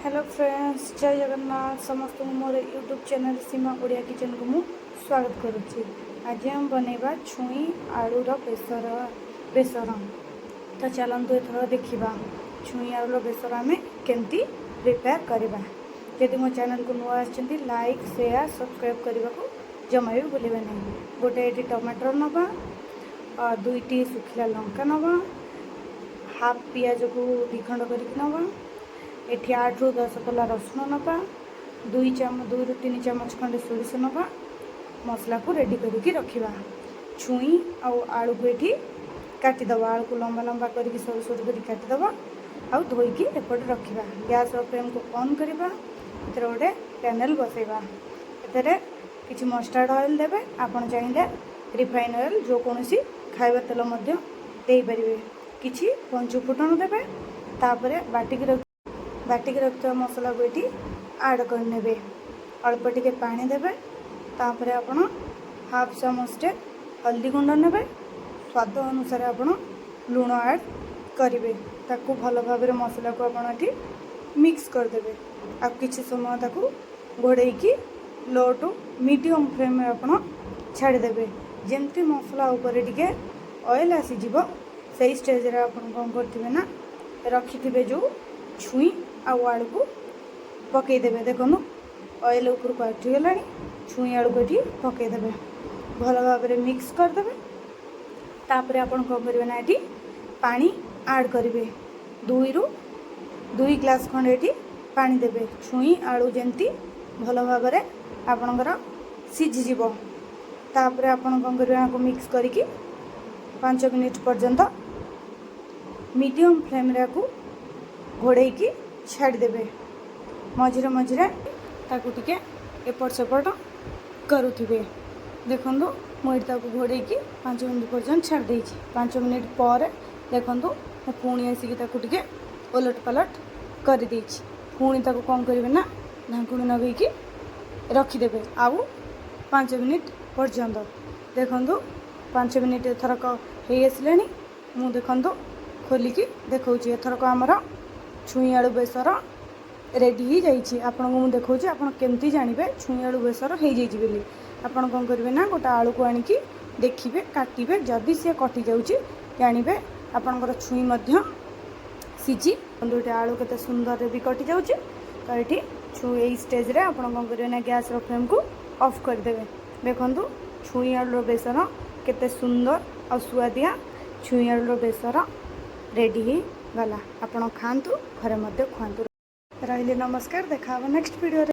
Hello friends, ଜୟ ଜଗନ୍ନାଥ। ସମସ୍ତଙ୍କୁ ମୋର YouTube channel ସୀମା ଓଡ଼ିଆ କିଚେନ୍କୁ ମୁଁ ସ୍ୱାଗତ କରୁଛି। ଆଜି ଆମେ ବନେଇବା ଛୁଇଁ ଆଳୁର ବେସର। ବେସର ତ ଚାଲନ୍ତୁ ଏଥର ଦେଖିବା ଛୁଇଁ ଆଳୁର ବେସର ଆମେ କେମିତି ପ୍ରିପେୟାର କରିବା। ଯଦି ମୋ ଚ୍ୟାନେଲ୍କୁ ନୂଆ ଆସିଛନ୍ତି, ଲାଇକ୍, ସେୟାର, ସବସ୍କ୍ରାଇବ୍ କରିବାକୁ ଜମା ବି ଭୁଲିବେ ନାହିଁ। ଗୋଟେ ଏଠି ଟମାଟର ନେବା, ଦୁଇଟି ଶୁଖିଲା ଲଙ୍କା ନେବା, ହାଫ୍ ପିଆଜକୁ ଦୁଇ ଖଣ୍ଡ କରିକି ନେବା। ଏଠି 8ରୁ 10 କୋଲା ରସୁଣ ନେବା, 2 ଚାମଚ, 2ରୁ 3 ଚାମଚ ଖଣ୍ଡେ ସୋରିଷ ନେବା। ମସଲାକୁ ରେଡ଼ି କରିକି ରଖିବା। ଛୁଇଁ ଆଉ ଆଳୁକୁ ଏଠି କାଟିଦେବା। ଆଳୁକୁ ଲମ୍ବା ଲମ୍ବା କରିକି, ସରୁ ସରୁ କରି କାଟିଦେବା ଆଉ ଧୋଇକି ଏପଟେ ରଖିବା। ଗ୍ୟାସ୍ର ଫ୍ଲେମ୍କୁ ଅନ୍ କରିବା। ଏଥିରେ ଗୋଟେ ପ୍ୟାନେଲ୍ ବସେଇବା। ଏଥିରେ କିଛି ମଷ୍ଟାର୍ଡ଼ ଅଏଲ୍ ଦେବେ। ଆପଣ ଚାହିଁଲେ ରିଫାଇନ୍ ଅଏଲ୍, ଯେକୌଣସି ଖାଇବା ତେଲ ମଧ୍ୟ ଦେଇପାରିବେ। କିଛି ପଞ୍ଚୁ ଫୁଟଣ ଦେବେ। ତାପରେ ବାଟିକି ରଖିଥିବା ମସଲାକୁ ଏଠି ଆଡ଼୍ କରିନେବେ। ଅଳ୍ପ ଟିକେ ପାଣି ଦେବେ। ତାପରେ ଆପଣ ହାଫ୍ ଚାମଚଟେ ହଳଦୀ ଗୁଣ୍ଡ ନେବେ। ସ୍ୱାଦ ଅନୁସାରେ ଆପଣ ଲୁଣ ଆଡ଼୍ କରିବେ। ତାକୁ ଭଲ ଭାବରେ ମସଲାକୁ ଆପଣ ଏଠି ମିକ୍ସ କରିଦେବେ। ଆଉ କିଛି ସମୟ ତାକୁ ଘୋଡ଼େଇକି ଲୋ ଟୁ ମିଡ଼ିୟମ୍ ଫ୍ଲେମ୍ରେ ଆପଣ ଛାଡ଼ିଦେବେ। ଯେମିତି ମସଲା ଉପରେ ଟିକେ ଅଏଲ୍ ଆସିଯିବ, ସେଇ ଷ୍ଟେଜ୍ରେ ଆପଣ କ'ଣ କରିଥିବେ ନା, ରଖିଥିବେ ଯେଉଁ ଛୁଇଁ ଆଉ ଆଳୁକୁ ପକାଇଦେବେ। ଦେଖନ୍ତୁ, ଅଏଲ୍ ଉପରକୁ ଉଠିଗଲାଣି। ଛୁଇଁ ଆଳୁକୁ ଏଠି ପକାଇଦେବେ, ଭଲ ଭାବରେ ମିକ୍ସ କରିଦେବେ। ତାପରେ ଆପଣ କ'ଣ କରିବେ ନା, ଏଠି ପାଣି ଆଡ଼୍ କରିବେ। 2ରୁ 2 ଗ୍ଲାସ୍ ଖଣ୍ଡେ ଏଠି ପାଣି ଦେବେ, ଛୁଇଁ ଆଳୁ ଯେମିତି ଭଲ ଭାବରେ ଆପଣଙ୍କର ସିଝିଯିବ। ତାପରେ ଆପଣ କ'ଣ କରିବେ, ଆକୁ ମିକ୍ସ କରିକି 5 ମିନିଟ୍ ପର୍ଯ୍ୟନ୍ତ ମିଡ଼ିୟମ୍ ଫ୍ଲେମ୍ରେ ଆକୁ ଘୋଡ଼େଇକି ଛାଡ଼ିଦେବେ। ମଝିରେ ମଝିରେ ତାକୁ ଟିକେ ଏପଟ ସେପଟ କରୁଥିବେ। ଦେଖନ୍ତୁ, ମୁଁ ଏଠି ତାକୁ ଘୋଡ଼େଇକି 5 ମିନିଟ୍ ପର୍ଯ୍ୟନ୍ତ ଛାଡ଼ି ଦେଇଛି। 5 ମିନିଟ୍ ପରେ ଦେଖନ୍ତୁ, ମୁଁ ପୁଣି ଆସିକି ତାକୁ ଟିକେ ଓଲଟ ପାଲଟ କରିଦେଇଛି। ପୁଣି ତାକୁ କ'ଣ କରିବେ ନା, ଢାଙ୍କୁଣୀ ଲଗେଇକି ରଖିଦେବେ ଆଉ 5 ମିନିଟ୍ ପର୍ଯ୍ୟନ୍ତ। ଦେଖନ୍ତୁ, 5 ମିନିଟ୍ ଏଥରକ ହେଇ ଆସିଲାଣି। ମୁଁ ଦେଖନ୍ତୁ ଖୋଲିକି ଦେଖାଉଛି। ଏଥରକ ଆମର ଛୁଇଁ ଆଳୁ ବେସର ରେଡ଼ି ହେଇଯାଇଛି। ଆପଣଙ୍କୁ ମୁଁ ଦେଖାଉଛି, ଆପଣ କେମିତି ଜାଣିବେ ଛୁଇଁ ଆଳୁ ବେସର ହେଇଯାଇଛି ବୋଲି। ଆପଣ କ'ଣ କରିବେ ନା, ଗୋଟେ ଆଳୁକୁ ଆଣିକି ଦେଖିବେ, କାଟିବେ। ଯଦି ସିଏ କଟିଯାଉଛି, ଜାଣିବେ ଆପଣଙ୍କର ଛୁଇଁ ମଧ୍ୟ ସିଝି। ଦୁଇଟି ଆଳୁ କେତେ ସୁନ୍ଦରରେ ବି କଟିଯାଉଛି। ତ ଏଠି ଏଇ ଷ୍ଟେଜ୍ରେ ଆପଣ କ'ଣ କରିବେ ନା, ଗ୍ୟାସ୍ର ଫ୍ଲେମ୍କୁ ଅଫ୍ କରିଦେବେ। ଦେଖନ୍ତୁ, ଛୁଇଁ ଆଳୁର ବେସର କେତେ ସୁନ୍ଦର ଆଉ ସୁଆଦିଆ ଛୁଇଁ ଆଳୁର ବେସର ରେଡ଼ି ହେଇଗଲା। ଆପଣ ଖାଆନ୍ତୁ, ଘରେ ମଧ୍ୟ ଖୁଆନ୍ତୁ। ରହିଲି, ନମସ୍କାର। ଦେଖା ହେବ ନେକ୍ସଟ ଭିଡ଼ିଓରେ।